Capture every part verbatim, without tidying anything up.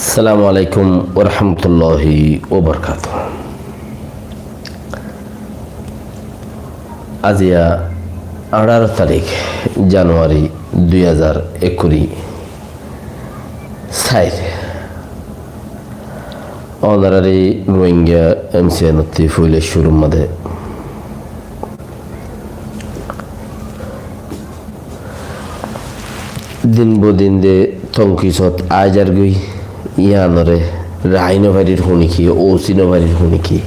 Assalamu alaikum warahmatulláhi wabarakátuhu. Aziya añçáro tarík januwari dui házar ekkuri sair. Ónorari Ruáingga M C N ottí foila cúrur mazé din bodin de tonkisot aái zargói, yíanoré raái nofarir honíkiye, óusi nofarir honíkiye.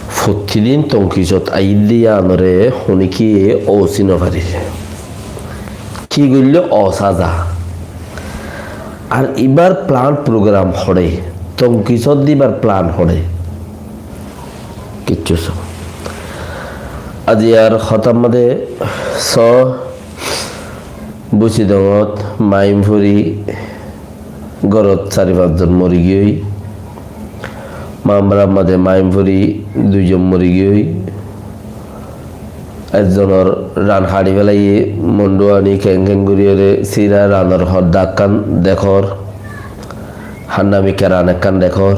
Fottí din tonkisot aiyér de yíanoré honíkiye óusi nofarir. Ki goilló? Óusa za. Ar ibár plan program hoçé, tonkisot dibar plan hoçé? Kiccú só. Aziyar hotár mazé só, Busidongot maim fori górot sari fañs zon mori giyói. Mambarar mazé maim fori dui zon mori giyói. Ekzonor ran haçi felaiyé, mondu ani keng keng guriyóre sira ranor hodda ekkán dekór, hannamikká ran ekkán dekór.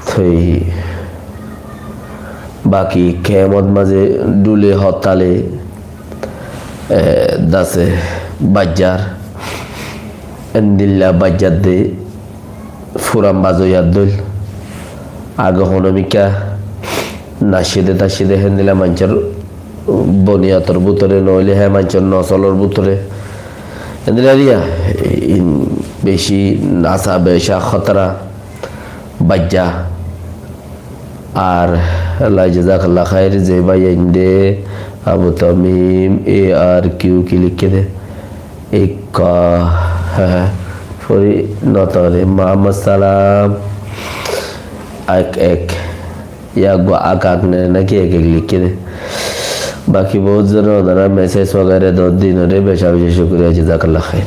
Toi baki kemot mazé dhule hottale, e, dase baijjar, endilla baijjar de furan bazoiyar dóil. Age honomikká naccide taccide héndilla maincór boniyator bútore, noóile hé maincór nosolor bútore. Héndilla riya, in beci nasa beca hótara baijja. Ar Allah jazakallah khair, ze báiyain de Abu Tamim A R Q ki likké de. Ikka, fori notore Muhammad Salam, ek ek, ya gua ak ak ne naki ek ek likké de. Baki bout zone onora message wagaira dor dinore beca beca cukuriya, jazakallah khair.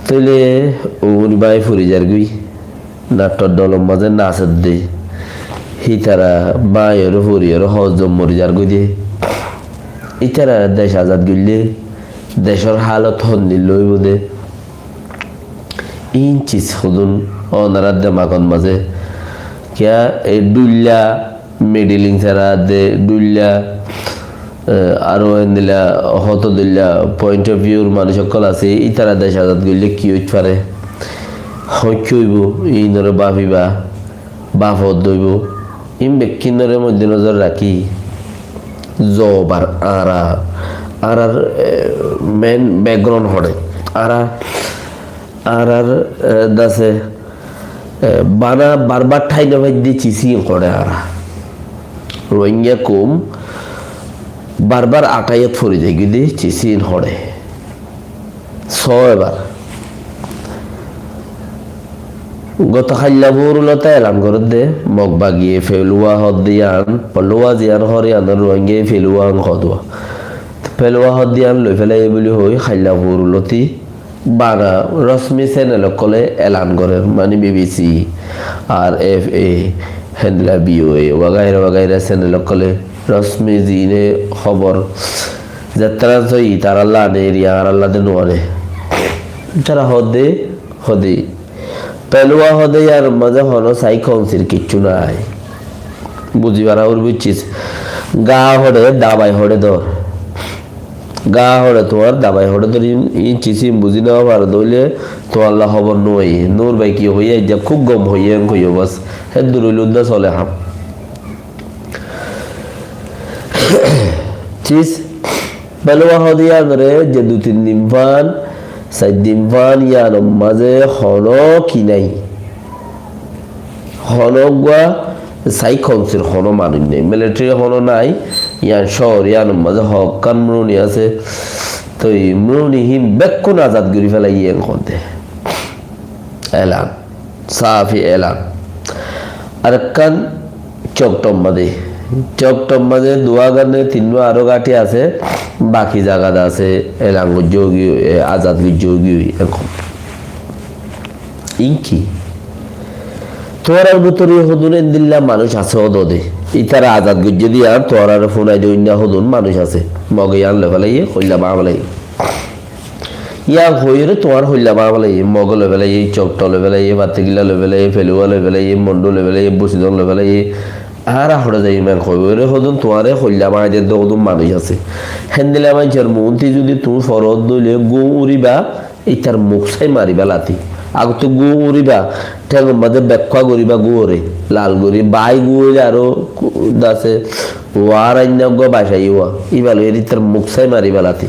Tóile uni bái fori zargói. Nattor dolor mazé nasedde, hítara báiyoré foriyóre hozzom mori zargói de. Ítara dec azad goillé decór hálot hondilla óibo de. Ín cis hodún onorar demakot mazé. Kiyá e dhuilla midiling sera de dhuilla, e, aró endilla hoto dilla point of view r manúic ókkol asé, ítara dec azad goillé ki óit fare, hoñcce óibo, íinoré báfiba, báfot dóibo. Ín bekkúnoré moidde nozor rakí, zobar añára, añárar, e, main background hoçé, añára, añárar, e, dase, e, bana barbar tháinofáidde cis ín hoçé añára. Rohingya koum barbar atáiyot fori zaigói de cis ín hoçé. Só ebar. Goto háilla foór lóti elan gorédde, Mog bagiye Feluwa hoódde yían, Feluwa ziyán hoór yíanor Rohingyaye Feluwa hoódde. Feluwa hoódde yían loi félaiyé buli hoói háilla foór lóti bana rosmi senel ókkole elan gorér, mani B B C, R F A, héndilla V O A, wagaira wagaira senel ókkole rosmi zine hóbor zettára sóiyi, taralla ane eriya, añáralla de nuane. Ítara hoódde, hoódde. Feluwa hoódde yíanor mazé honó sai konsir kiccú nái. Buzi fara ór buiccis. Gaa hoçé, dabai hoçé dór. Gaa hoçé tuáñr, dabai hoçé dór, ín, ín cis ín buzí no faro dóile tuáñlla hóbor nuaiyé. Nur bái ki hoiyé, aijja kúb gom hoiyé, en hoiyó bas. Héddur óile uddá sole ham. Cis, Feluwa hoódde yíanoré ze dui tin din fán, sair din fán, yíanor mazé honó ki nái. Honó uggúa sai konsir honó manúic nái. Military honó nái, yían cóor, yíanor mazé hokkán mruni asé. Toi mruni hín bekkún azad gorí félaiyé en hoódde. Elan. Safi elan. Arekkán Coktor mazé. Coktor mazé duwá gán ne tinnúa aró gáthi asé, baki zagat asé, elan goijjé ógi, e, azad goijjé ógi, e, ehón. Ín ki? Tuáñrar bútore hodún endilla manúic asé ódode. Ítara azad goijjé de yían, tuáñrare fúnai de óinna hodún manúic asé. Moge yían loi félaiyé, hoilla bá félaiyé. Yían hoiyóre tuáñr hoilla báñgi félaiye, Mogó loi félaiye, Cokto loi félaiye, Fattigilla loi félaiye, Feluwa loi félaiye, Mondu loi félaiye, Busidon loi félaiye. Añára hoçé zaiyum yían hoiyóre hodún tuáñre hoilla báñgi de hodún manúic asé. Héndilla maincór muúntu zudi tuñí foró dóile gúm uçíba, ítar muk sái mariba lati. Agottú gúm uçíba, théngor mazé bekkúa goríba gúore, lal gorí, bái gúore aró dase, uára ainna uggúa bacaiyúa. Íba loiyóre ítar muk sái mariba lati.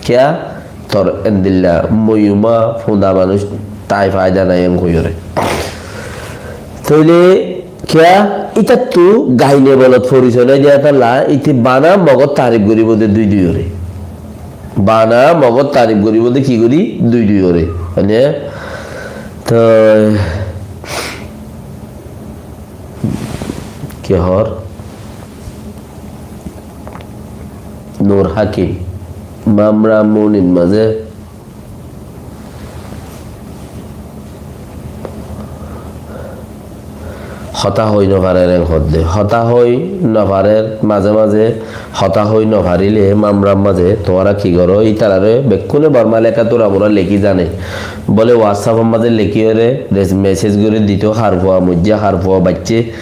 Kiyá? Tor endilla moiyuma funda manúic tái faida nai en hoiyóre. Tóile kiyá ítattu gaine bolot forisoi nai diya talla, íte bana Mogor tarif goríbo de dui duiyóre. Bana Mogor tarif goríbo de ki gorí? Dui duiyóre. Mane, toi ki hoór? Nur Hakim, Mamra Munin mazé hotá hoi nofarer en hoódde. Hotá hoi nofarer, mazé mazé hotá hoi nofaríle Mamrar mazé tuáñra ki goró? Ítarare bekkúne Bormá leká turamura lekí zane. Bóle WhatsApp or mazé lekíyore res-, message gorí dito, har fua moijjé, har fua baiccé.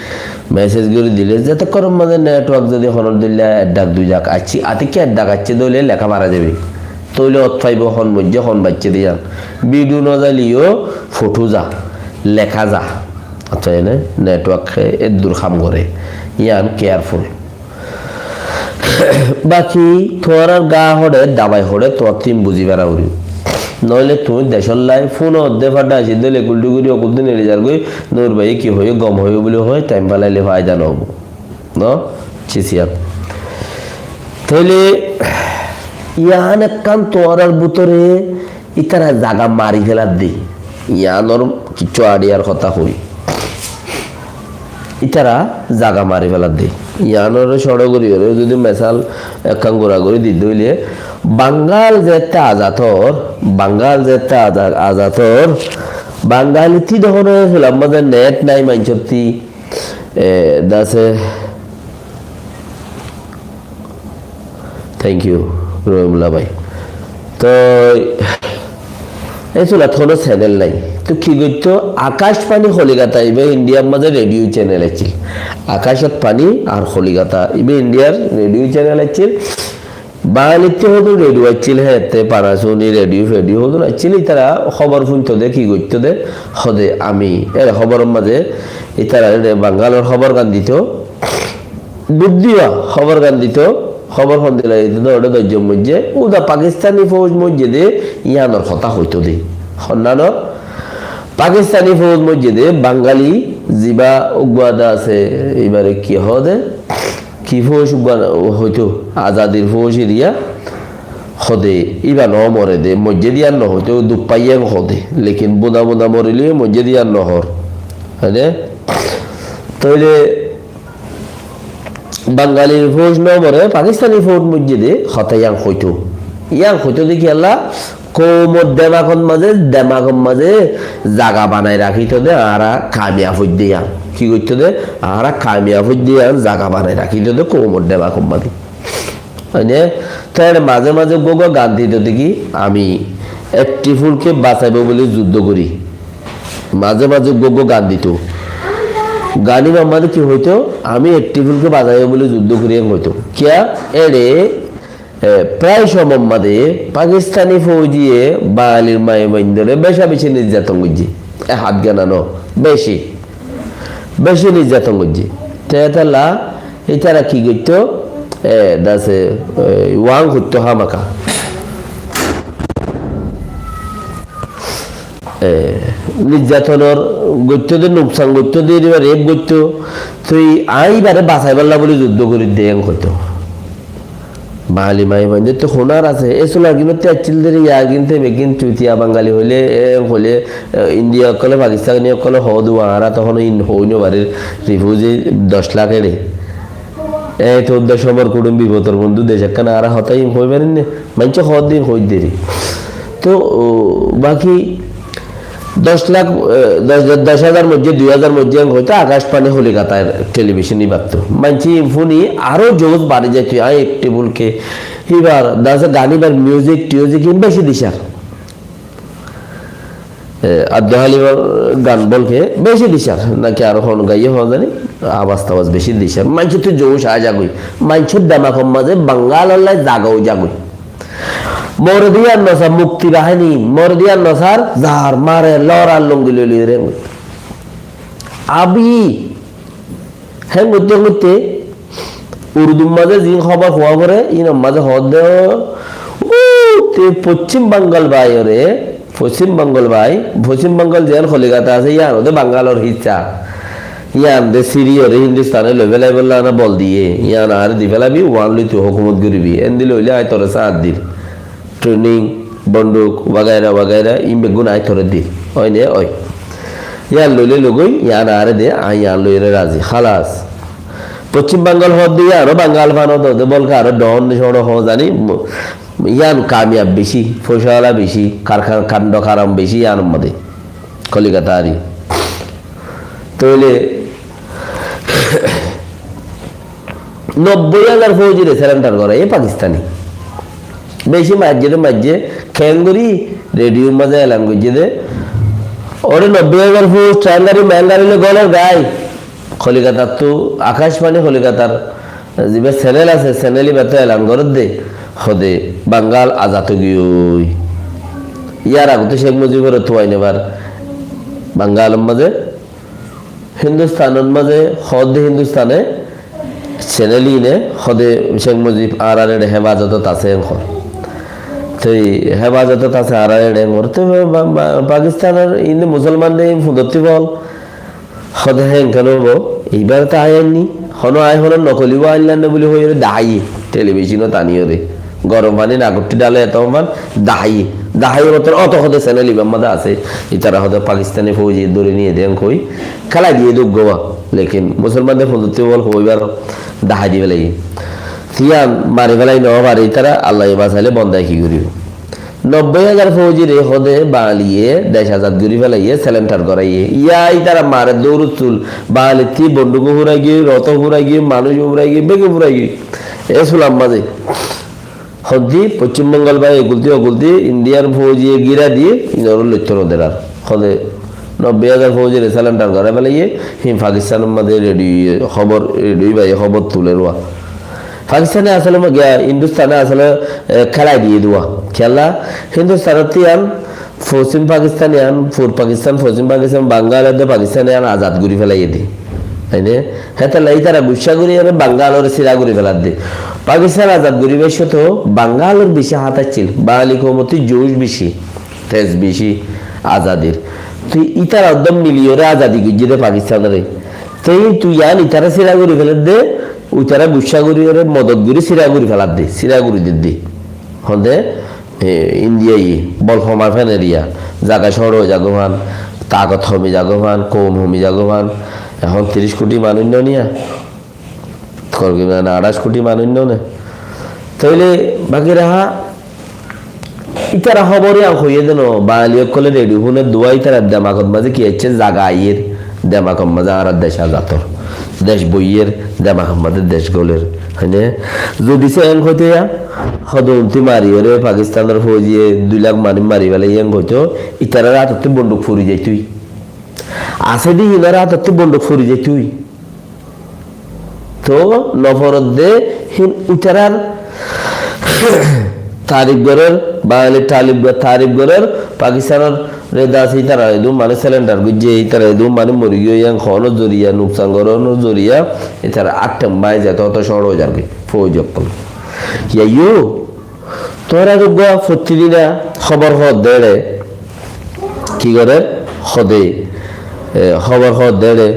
Message gorí dile, zetókkonor mazé network zodi honor dilla ek dhak dui dhak aiccé, atikká ek dhak aiccé dóile leká fara zaibo. Tóile ot faibo hon moijjé, hon baiccé de yían. Video no zaileyó foto za, leká za. Accá, ene network e eddur ham goré. Yían careful. Baki tuáñrar gaa hoçé, dabai hoçé, tuáñrttú buzí fara foribó. Noóile tuñí decólla fúnot de fadda aiccé dóile kultú gorí okul din eli zargói, Nur báiye ki hoiyé, gom hoiyé buli hoi, time felaile faida no óibo. No? Cis yían. Tóile yían ekkán tuáñrar bútore ítara zaga mari féladde. Yíanor kissú aidiyar hotá hoi. Ítara zaga mari féladde. Yíanoré cóñço goríyore zodi mesal ekkán gura gorí didde óile, Bangal zette azad ór, Bangal zette aza-, azad ór, Bangali tí dehóno filam mazé net nai maincór tí, e, dase, thank you, Rohimullah bái. Toi e sulat hono channel nai. Toi ki goittó? Akashbani Kolikata, iba Indiar mazé radio channel accíl. Akashbani ar Kolikata, iba Indiar radio channel accíl. Bangalit hodún radio accíl, hétte Panasonic radio, radio hodún accíl, ítara hóbor fúinto de, ki goittó de, hode ami, ere hóboror mazé, ítara ere Bangalor hóbor gan dito, duk diya hóbor gan dito, hóbor hondilla dito de, ore doijjon moijjé, uda Pakistani fouj moijjé de, yíanor hotá hoitó de. Honnanor, Pakistani fouj moijjé de, Bangali, ziba uggwá de asé, ibare ki hode, ki fouj uggwá hoitó, azadir fouj eriya, hode, iba no more de, moijjé de yían no hoitó, duk faiyé hode, lekin bunda bunda morilé moijjé de yían no hor. Hoide? Tóile Bangali fouj no more, Pakistani fouj moijjé de hotá yían hoitó. Yían hoitó de kiyólla, koumor demakor mazé, demakor mazé zaga banai rakíto de, añára kamiyab óidde yían. Ki goittó de? Añára kamiyab óidde yían zaga banai rakíto de koumor demakor mazé. Mane, tóile mazé mazé uggwá uggwá gan dito de ki, ami ekti fulke basaibo buli zuddó gorí. Mazé mazé uggwá uggwá gan dito. Gan ibár mazé ki hoitó? Ami ekti fulke basaibo buli zuddó gorí en hoitó. Kiyá? Ere, e, prai somor mazé Pakistani foujiye Bangalir maiyafuaindóre beca beci nirjaton goijjé. E hátgana no, beci. Beci nirjaton goijjé. Te étalla ítara ki goittó? E, dase, e, uán goittó hámaka. E, nirjatonor goittó de, nuksan goittó de, iba rep goittó. Toi añí ibare basaibálla buli zuddó gorí de en hoitó. Bangali maiyafuaindóttu hunar asé, e sulat ginottú accíl de re, yagin te begin cutiya Bangali hoilé, e hoilé, e, Indiya ókkole, Pakistani ókkole hoó de, añára tohón in hoi no farir, refugee doc lak ere. E to decomor kudum bipodor bondú dec ekkán, añára hotá in hoi farir ne, maincé hoó de in hoi de re. To, o, baki Doc lak, e, doc, doc házar moijjé, dui házar moijjé en hoitó Akashbani Kolikatar telibicon ibattú. Maincé in fúni aró jous bari zaitó, añí ekti fulke. Ibar, dase gan ibar music, tiuzik in beci dicár. E, Abdu Halimor gan bólke beci dicár, naki aró hon gaiyé hon zani, abas tabas beci dicár. Maincóttu jouc aái zagói, maincór demakor mazé Bangalor lá zaga ói zagói. More de yían nosár mukti bahini, more de yían nosár zar mare lorar lungi loi loi rengói. Abi Héen goitte goitte Urdur mazé ziín hóbor huá foré, íinor mazé hoódde, "Ó, te Foccím Bangal báiyoré, Foccím Bangal bái, Foccím Bangal ziyán Kolikata asé, yían ódde Bangalor hissá. Yían de síriyóre Hindustane loi félaibolla ana bol diyé, yían añáre di félabi, uán loi tui hókumot goribi. Éndi loile aññí toré sáñt dir." Training, bonduk, wagaira wagaira, ín beggún aññí toré dir. Ói né? Ói. Yían loile logói, yían añáre de, aññí yían loiyóre razi. Hálas. Foccím Bangal hoódde yían aró Bangal fán hoódde, bólke aró dhon cóñço hoó zani, yían kamiyab beci, foicáwala beci, karkan-, kando karam beci yíanor mazé. Kolikata ari. Tóile nobbói házar foujire serenthar goráiye Pakistani. Beci maijjé de maijjé, keéngorí rediyor mazé elan goijjé de, "Óre nobbói házar fouj, tengari mengari loi golor gai." Kolikatattú, Akashbani Kolikatar zibá senel asé, senel ibáttu elan gorédde, hode Bangal azad ói giyói. Yar agottú Cek Mujibore tuain ebar Bangalor mazé Hindustanor mazé hoódde Hindustane senel ine hoódde Cek Mujib añárar eçe hefazotot asé en hoór. Toi hefazotot asé añárar eçe en hoór. Toi ba-, ba-, ba-, Pakistanor inde Musolman de in fundotti fol. Hoódde héen ken óibo? Ibáre to aññí ainní. Honó aññí honó nokoli wá ainlám né buli hoiyóre daháiye. Telibicónot aníyore. Gorom faní nagottí dhále eto fan daháiye. Daháiye mottor oto hode senel ibár mazé asé. Ítara hode Pakistani fouji dóri niye de en hoi. Kélai diye de uggúa. Lekin Musolman de fundotti bol hoibar dahái di félaiye. Tiyan mari félai no fare ítara, Allaye basaile bonda ki goribo. Nobbói házar foujire hode Bangaliye dec azad gori félaiye, selenthar goráiye. Yá ítara mare dourot sul, Bangalittí bonduko furai giyói, roto furai giyói, manúic furai giyói, bege furai giyói. E sulam mazé. Hoddí Foccím Bangal bái egultí ogultí Indiyar foujiye gíra diyé, inoré loitto no der ar. Hode nobbói házar foujire selenthar gorai félaiye, hín Pakistanor mazé rediyo hóbor, rediyo bái hóbor tuler uá. Pakistane asole ma-, giya, Hindustane asole, e, kélai diye de uá. Kiyólla Hindustanottú yián Foccím Pakistan yián, Pur Pakistan, Foccím Pakistan, Bangal edde Pakistan yián azad gori félaiye de. Aine, hétolla ítara guccá gori ene Bangalore sira gori féladde. Pakistan azad goribar cómot Bangalor beci hát accíl, Bangali koumottú jouc beci, tez beci azadir. Toi ítara uddúa miliyóre azadi goijjé de Pakistanore. Toi tui yián ítara sira gori féladde, uitara guccá gori ene modot gori sira gori féladde, sira gori didde. Honde, e, Indiyaye bol homa feneriya, zaga cóñço ói zagói fán, tagot homi zagói fán, koum homi zagói fán, ehón tiríc kuthi manúic no niya, torkimane añçáic kuthi manúic no ne. Tóile baki raha, ítara hóbor yián hoiyé de no, Bangali ókkole rediyo fúner de uá ítara demagot mazé ki aiccé, zaga aiyér, demagot mazé añárar dec azad ór, dec boiyér, demagot mazé dec golér. Hoine? Zodi se en hoité ya, hodountí mariyóre Pakistanor foujiye dui lak manúic mari félaiye en hoito, ítarar átottú bonduk fori zaitói. Asé de hínar átottú bonduk fori zaitói. Toh no foredde hín ítarar tarif gorér, Bangali talib go-, tarif gorér, Pakistanor reda asé, ítara edún manúic selenthar goijjé, ítara edún manúic mori giyói, yián hono zoriya, nuksan gorónor zoriya, ítara attán bái zai to, to cóñço ói zargói, fouji ókkol. Yaiyo, tora uggúa fottí dina hóbor hoódde eçe, ki gorér? Hode, e, hóbor hoódde eçe,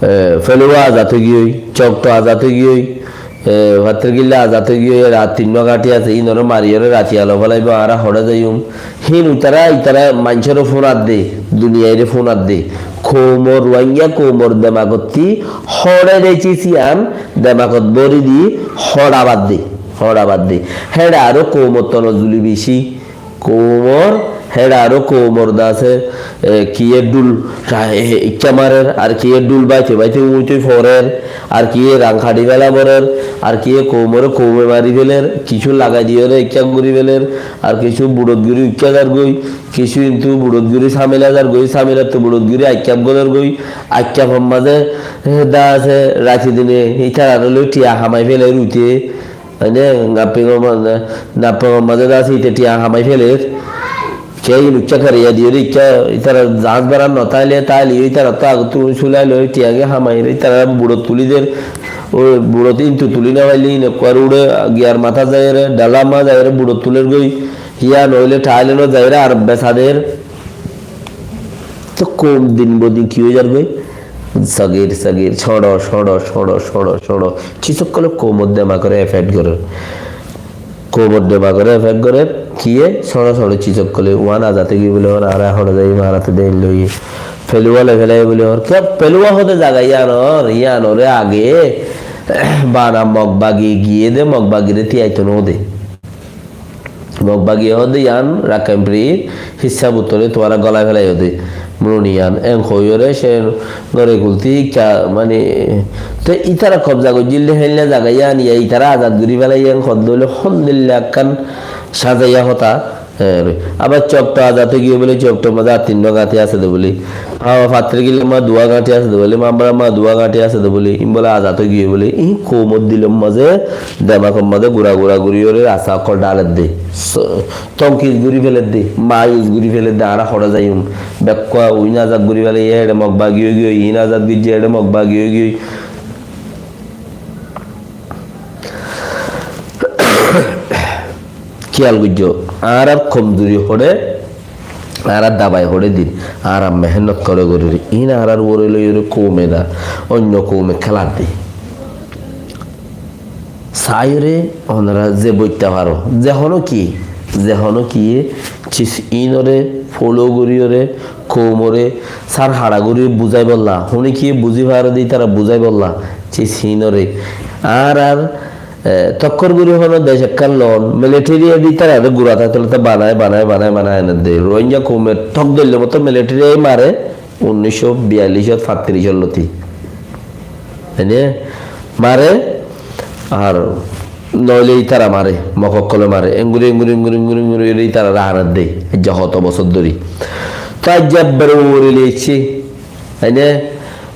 e, Feluwa azad ói giyói, Cokto azad ói giyói, e, Fattirkilla azad ói giyói, e, rat tinnúa gáñthi asé, ínoré mariyóre ratiya loi félaibo, añára hoçé zaiyum. Hín uitara, ítara maincóre fúnadde, duniyaire fúnadde. Koumor, Ruáingga koumor demagottí hoçé raiccé yián demagot bóri di hoçabar de, hoçabar de. Héçe aró koumor tono zuli beci, koumor Héçe aró koumor de asé, e, kiyé dhul, ra-, e, ikká marer, ar kiyé dhul báite báite uñítoi forer, ar kiyé rang haçi fela forer, ar kiyé koumoré koume mari feler, kissú lagai diyóre ikká gori feler, ar kissú buçot gori ikká zargoi, kissú intu buçot gori samela zargoi, samelattú buçot gori aikkaf golergoi, aikkafot mazé, e, de asé, rati dine, itararé loi thiañ hamai feler uite, Ene nappingor ma-, na-, nappingor mazé de asé ite thiañ hamai feler. Ke inuccá kariya diyóre ikká itara zahás bára no táile, táile itara to agottú sulai loi thiañge hamai re itara buçot tuli der. Ó buçot intu tuli no faile ine kuar uçe giyar matá zaiyore, dhala ma zaiyore buçot tuler goi. Hiya noile Thailand ot zaiyore Arob besa der. To koum din bodin ki ói zargoi? Sogir, sogir, sóñço, sóñço, sóñço, sóñço, sóñço. Ciz ókkole koumor demagore effect gorer. Koumor demagore effect gorer. Kiyé? Sóñço, sóñço ciz ókkole. Uán azad ói giyé buli hoór, añára hoçé zai imarate dein loi. Feluwa loi felaiye buli hoór. Kiyá feluwa hoóde zaga iyanor, iyanore age bana Mog bagi giyé de Mog bagire tiyaito no de. Mog bagi hoóde yián Rakkain Free hissá bútore tuáñra golai felaiyó de. Muluni yián en hoiyóre cen gore gulti ikká mani te itara kobza goijjíl de héilla zaga yián ya itara azad gori felaiye en hoódde óile hondilla ekkán sazaiya hotá. E, abar Copto azad ói giyé bóle, Coptor mazé ar tinnwá gañthi asé de bóle. Abar Fattirgilor mazé duwá gañthi asé de bóle, Mambrar mazé duwá gañthi asé de bóle, iín bóle azad ói giyé bóle. Iín koumor dilor mazé, demagor mazé gura gura guri óre rasta ókkol dháler de. So-, tonkis guri feler de, mayus guri feler de, añára hoçé zaiyum. Bekkúa uín azad guri felaiyé, eçe Mog bagi ói giyói, iín azad goijjé, eçe Mog bagi ói giyói. Kiyal goijjó, añárar komzuri hoçé, añárar dabai hoçé din, añára mehénnot hoçé gorir, iín añárar uore loiyóre koume na, oinno koume kélar de. Saiyóre onora ze boitta faro, ze honó ki, ze honó ki, ciz iínore follow goríyore, koumore sar haça gorí buzáibolla, hone ki buzí fare de ítara buzáibolla, ciz iínore. Añárar, e, tokkor gorí hono dec ekkán lon, military e de ítarare gura tákte tákte banai, banai, banai, banai ene de. Rohingya koume thok dóille moto military e mare, unnic cót biyallic ot, fattiríc ot loti. Ene mare, ar noile ítara mare, Mog ókkole mare. Enguri, enguri, enguri, enguri, enguri, enguri ítara rahanar de. Aijja hoto bosór dóri. To aijja ebbere uore loiccé. Ene,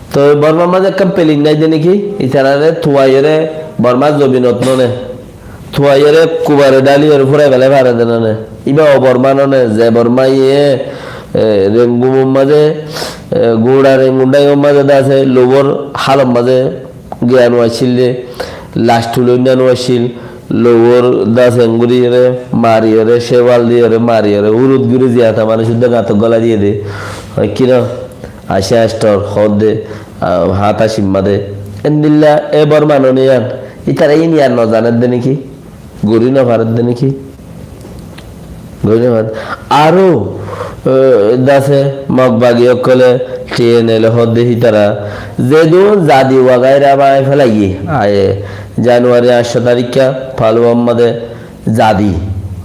to Bormar mazé ekkán feeling nai de niki? Ítarare tuaiyore Bormar zobinot none. Tuaiyore kubare dáliyore furai felai fare de none. Íba o Borma none, ze Borma iye, e, Rengumor mazé, e, gura Rengun dháiyor mazé de asé, lobor halor mazé giya no accíl de, lac tuloi no accíl, lobor de asé enguriyore, mariyore, cewal diyore, mariyore, hurut guri ziyata manúic uddá gañtot golai diye de. Hoi ki no? Aci astor, hoódde, a, háñt acimma de. Endilla e Borma none yián. Ítara iín yián no zaner de niki? Gorí no farer de niki? Gorí no farer. Aró, e, de asé Mog bagi ókkole T N L hoódde hítara. Zedún zadi wagaira bañai felaiyé. Aye, January añctho tarikka Paluamma de zadi.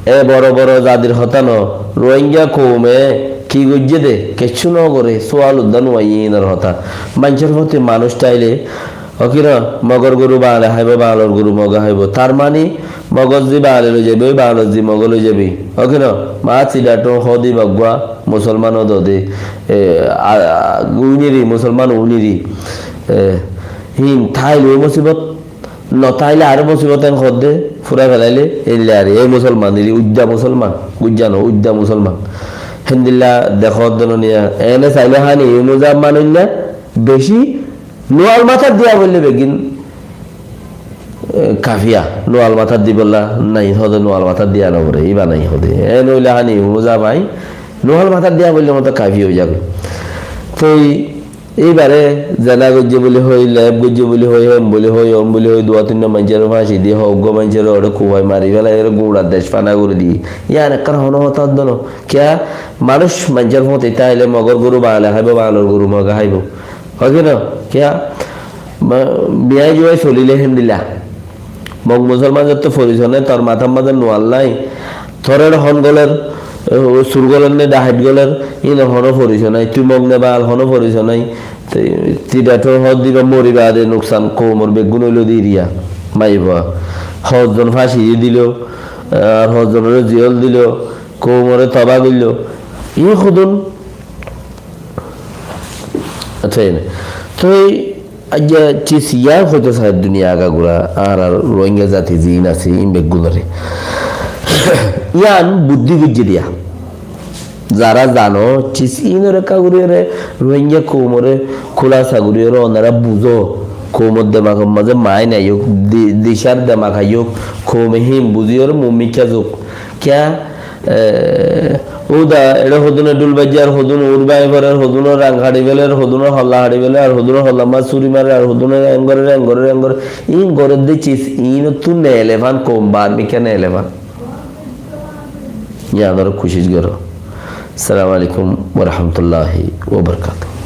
E boro boro zadir hotá no, Rohingya koume ki goijjé de, kessú no goré, sual uddá no aiyé inor hotá. Maincór foti manúic táile, ó ki no, Mogor goru Bañale háibo, Bañalor goru Moge háibo. Tar mani, Mogor zi Bañale loi zaibo, Bañalor zi Moge loi zaibo. Ó ki no, ma sidato hodi baggua, Musolman o dode, e, a, a, uniri, Musolman uniri. E, hin táile o musibot, No táile aró musibot en hoódde, fura felaile, eilla ar, ei musolman, ili uidda musolman, uidda no, uidda musolman. Héndilla dekó hoódde no niya, ene saile Hani Yunus a manúic na, beci nual matát diya foille beggín, e, kafiya, nual matát dibolla nai hoóde, nual matát diya no fore, iba nai hoóde. En óile Hani Yunus a bái, nual matát diya foille moto kafi ói zagói. Toi Íbare zena goijjé buli hoi, lep goijjé buli hoi, hem buli hoi, om buli hoi, dua tinno maincóre fáñci di, hoggúa maincóre ore kubai mari félai, ore gura dec fana gorí di. Yián ekkán hono hotá hoddé no. Kiyá? Manúic maincór fúañti táile Mogor goru Bañale háibo, Bañalor goru Moge háibo. Hoi ki no? Kiyá? Ma-, biyai juwai solile héndilla. Mog musolman zotto forisone tor matár mazé nual nai. Toré hon goler, Ó, sur golér né, dahait golér, ínor honó forisoi nái. Tui Mog né Bangal, honó forisoi nái. Te, tui dhátor hoódde íba mori baade nuksan koumor beggún óilo de iriya, maiyafua. Hoózzon fáñci di dilo, ar hoózzonoré ziyól dilo, koumoré tobá goilló. Íin hodún Añára, toi, aijja cis yián hoitó sair duniya agagura, añárar Rohingya zati ziín asé, iín beggúnoré. Yián buddí goijjé diya. Zará zano, cis iínor ekká goríyoré, Rohingya koumoré kúlasa goríyoré, onora buzó, koumor demakor mazé maáin aiyók, di-, dicár demak aiyók, koume híin buzíyoré muúmikká zouk. Kiyá, E, óuda, eçé hodúne dhúl baijjé, ar hodúne uçbái forer, hodúne rang haçi féler, hodúne holla haçi féler, ar hodúne holla mas súri marer, ar hodúne en gorer, en gorer, en gorer. Iín gorer de cis, iínottú neelefán koum, bar mikká neelefán. Yián añára kucíc goró. Assalamu alaikum wa rahmatullahi wa barakatuhu.